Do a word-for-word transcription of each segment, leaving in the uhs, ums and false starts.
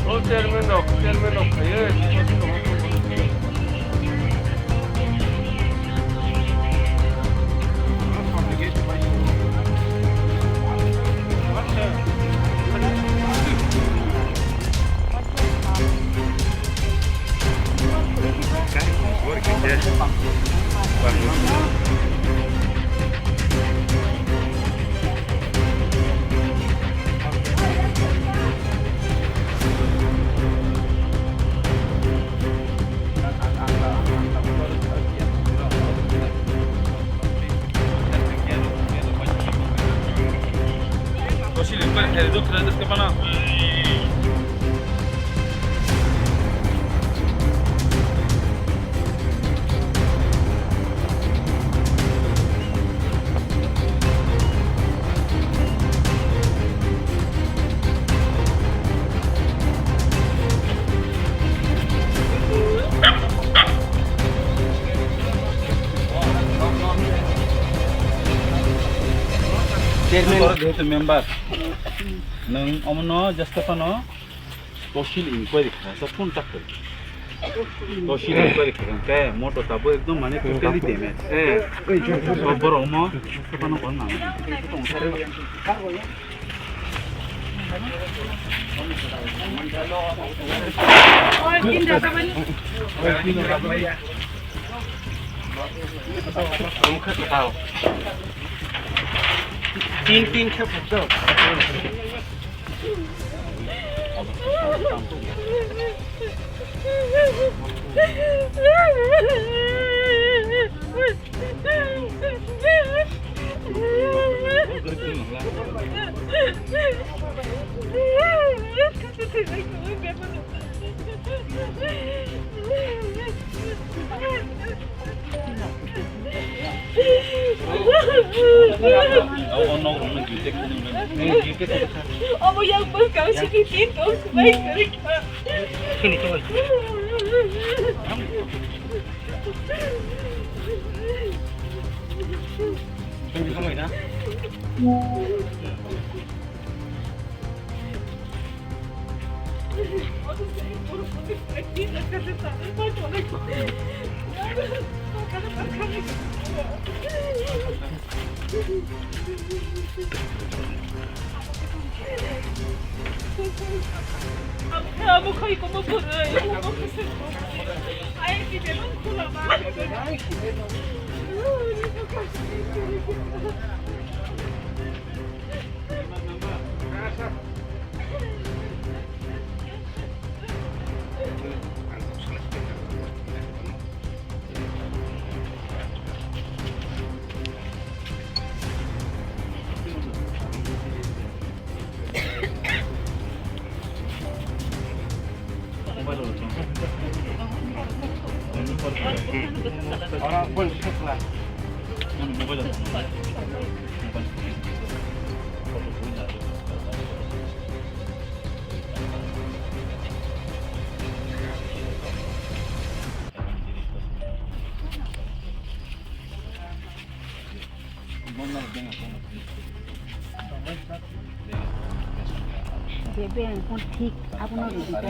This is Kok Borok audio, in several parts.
O chairman rok, chairman rok phaiwi. Chairman. Jehetu member, nwng omono jesta phano Tosil inquiry kha, sa phone tak khe. Tosil inquiry kha, khe moto tabo ekdom mane totally damage. Eh, so borok mo, sa phano kon na. Tin, tin khe phokto. Obo yang bwskang sini tin kok swbai kwrwi kha. Je beng kon thik abono rwdi ta.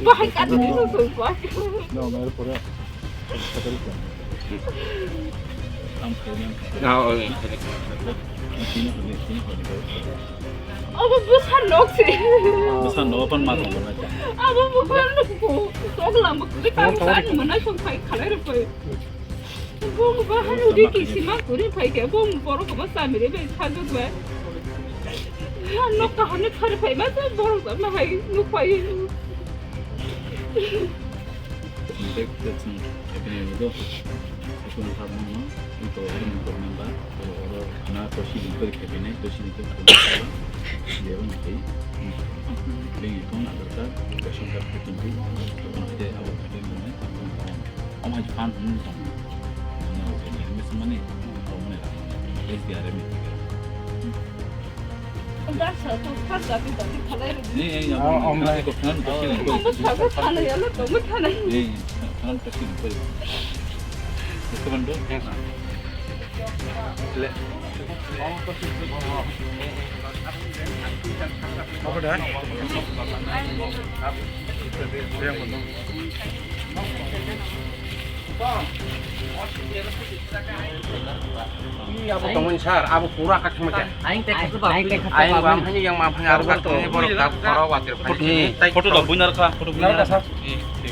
Bahai kati ni sosok ba. No, no, pura. Abo bwsa nok se. Bwsa nok pan ma thang na. Abo bwsa nok ko. Sok lam ko. Kam san mana sok phai khalai ro phai. Bong ba hanu di ki sima kuri phai ke bong borok ko ba samire be sajak ba. Nok ta hanu thar phai ma se borok ta ma hai nuk phai. Bek bek sung kebine do. Sung kha mo no. Ito oro ni problem ba. Oro na to si di kori kebine to si di kori. Dia ong kai. Beng ito na berta. Ration card ko tumpi. Ko na te abo kebine. Om hai fan hum tong. Mane, mane, S D R M. Abo tongmani sir, abo pura kathoma cha. Aing te khato ba, aing te khato ba. Aing ba phani yang ma phani aro kathoma borok tak poro watir phani. Photo da buinar kha, photo buinar kha.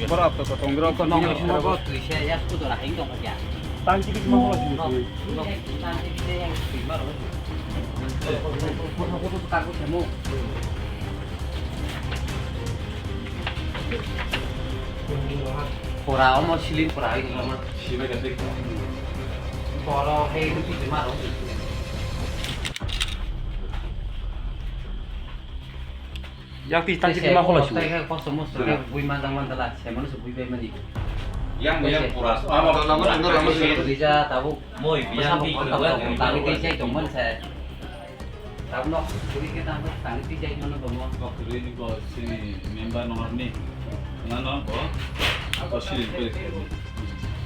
Borok to tongro ko no mo bo tuise ya sku dora aing tong kha. Tang chi ki ma ho chi. Pura omo siling pura hai omo. Poro hai rupi jema ro. Yang ti tang chi ma hola chu. Tai ka kosto mosto ka bui mandang mandala se manu se bui bai mani. Yang yang pura. Amo lama lama lama. Rija tabu. Moi biang bi. Tang ti chai tong man se. Tabno kuri ke tang tang ti jai mano bomo. Bo kuri ni bo sini member no ni. Na no bo. Bo sini kuri.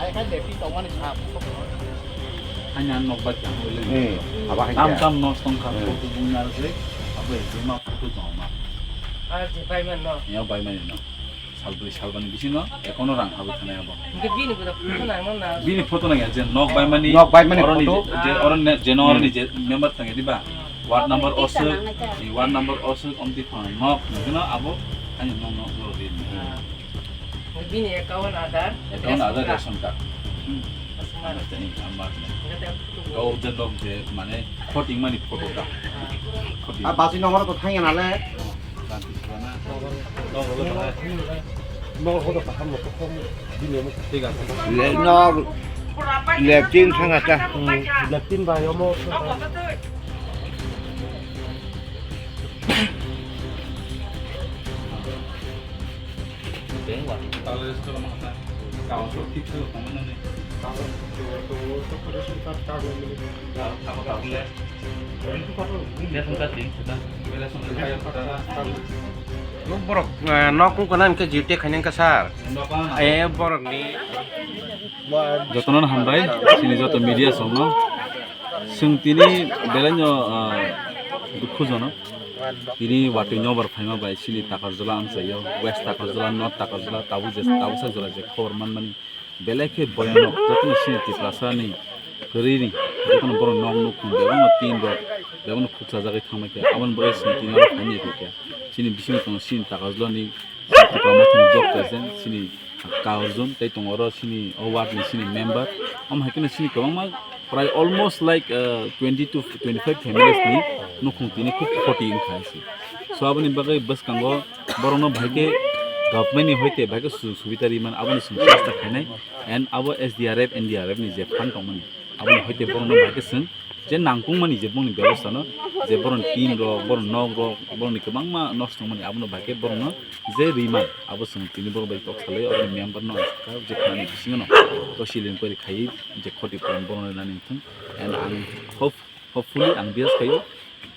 Ai khai de pi tongmani sa. Hanya nok ba jang wele. Hmm. Aba hai Tam kya? Tam nos tong kha Hmm. photo bung nar se. Abo e ma photo tong ma. Ah, je bai man no. Ya bai man no. Salbri salbani bisingo ekono rang habo thane abo. Hingke bini boda photo nang no na. Bini photo nang ya je nok bai mani. Nok bai mani oroni photo? Je, je oroni je no Hmm. oroni je member tang di ba. Hmm. Ward number Tang osuk, nang na kya? Ward number osuk omti phang nok nang no abo ani nok nok no di. Hmm. Bini account Aadhaar, Account Aadhaar ration card. Ration card. Hmm. Ration card. Ration card. Enggak tahu. Kau jendong je mane voting mani photo ka. Voting. Ah, basi nomor to thangya nale. Oh, basi sana. Nomor photo ka ham mo to kom bini mo. Thik ase. Le no left in thangata. Hmm, left in ba yomo. Borok, eh, nok wngkha na hwnkhe duty khaina hwnkha sir. Eh, borokni. Jotono hambai, chini joto media songno. Chwng tini belaino, ah, dukhujonok. Tini watwi nobar phaima bai chini Takarjala amchaio, West Takarjala, North Takarjala, tabuk je, tabuksa jora je khobor manmani. Belai khe boyanok, jotono chini Tiprasani kwrwini, jotono borok nok nukhung, bebakno tin rok, bebakno khuksa jagwi thangbai kha, aboni bagwi chwng tini oro phaini kha khe. Chini bisingo tongo chini Takarjalani Tipra Mothani block president, chini Ka Arjun, tei tongo oro chini o ward ni chini member. Omo hai kheno chini kwbangma prai almost like, uh, twenty to twenty-five families ni nukhung tini khub khoti wngkha hai se. So aboni bagwi bwskango borokno bahai khe government ni hoite bahai khe sujog subida ri man, aboni chwng chesta khainai. And abo S D R F, N D R F ni je fund tongmani, aboni hoite borokno bahai khe chwng je nangkukmani je bongni bebostha no, je borokni tin rok, borokni nok rok, borokni kwbangma nosto wngmani, abono bahai khe borokno je ri man, abo chwng tini borok bai kok salai, oro member no ang sakha, je khnani bisingo no to silin kwrwi khaiwi je khoti puran borokno rinani wngthung. And ang hope, hopefully ang bias khaio,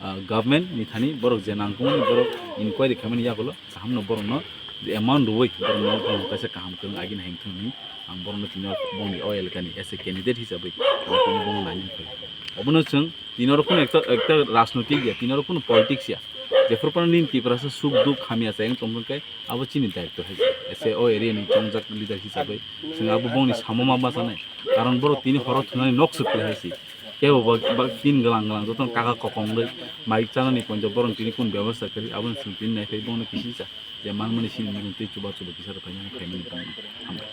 ah, government ni thani borok je nangkukmani borok inquiry khaimani yagulo kaham no borokno je amount rwui borokno borokno kaisa kaham kwrwng agini hai wngthung hinwi ang borokno tini bongni o elkani as a candidate hisabwi ang tini bono nainani phaio. Obono chwng tini oro kunu ekta, ekta rajnotik ya, tini oro kunu politics ya. Jephru phano nini Tiprasa suk duk hamya chayang tongmung khe abo chini daitw hai se. As a o area ni chongjak leader hisabwi chwng abo bongni samo ma bachanai. Karon borok tini horo thunani nok suk khe hai se. Kebo ba, ba tin glang glang jotono kaka kokong rwi mai chanani ponjo borok tini kun bebostha kari aboni chwng tini naiphai bongni kisi cha. Je manmani sini mung tei chuba chuba kisa rwkhainani phaimani tongmani. Hambai.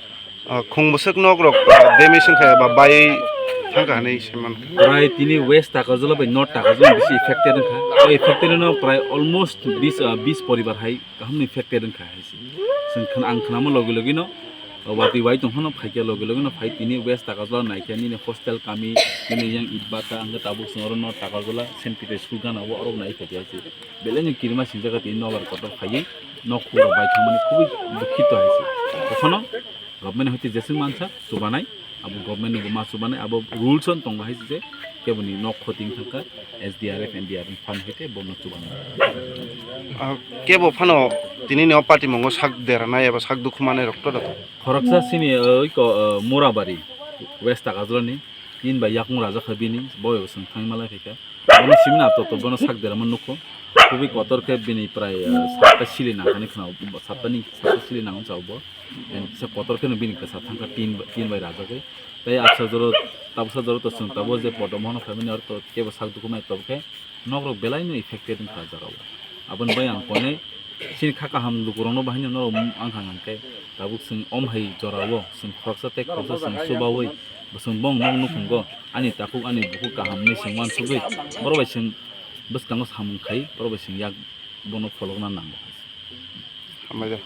Ah, khung bwswk nok rok, ah, damage wngkha eba bai thangkha hinwi saimankha. Prai tini West Takarjala bai North Takarjala bisi affected wngkha. O affected no prai almost bis, ah, bis poribar hai Hwnwi affected wngkha hai se. Chwng khna-, ang khnama logi logi no, o watwi wai tong phano phaikha logi logi no phai tini West Takarjala naikha nini hostel kami, nini yang Itbata, hwnkhe tabuk chwng oro North Takarjala Saint Peter school gana o orok naikha hai se. Belai no kirima singjak tini nobar kotor phaiwi nok khurok bai thangmani khubui dukhito hai se. Tokhono government hoite jeswk mansa chubanai, abo government ni bo ma chubanai, abo rules on tongo hai se, keboni nok khoting thangkha, S D R F, N D R F fund hoite bono chubanai. Ah, kebo phano tini ni o party mongo sak deranai eba sak dukhu manai rok to da? Khoroksa sini, uh, iko, uh, Murabari, West Takarjala ni, tin bai yakung raja kha bini, boy bo chwng thangma lai phaikha. Bono simi na to to bono sak derama nukho. Khubui kotor khe bini prai, uh, satta sili nangkha ni khna, satta ni, satta sili nangkha chao bo. And kisa kotor khe no bini kisa thangkha tin, tin bai raja khe. Tei absa joro, tabsa joro to chwng tabo je podom hono family or to kebo sak dukhu mai to khe. Nokrok belai no affected wngkha o jaga o. Aboni bai ang konai chini kha kaham lukurokno bahai no norok wngkha hwnkhe tabuk chwng om hai jora o chwng khoroksa tei khoroksa chwng chubaui bo chwng bong nok nukhungo ani takhuk ani bukhuk kaham hinwi chwng uansugui borok bai chwng bwskango samung khai borok bai chwng yak bono pholokna nango. Hambai de.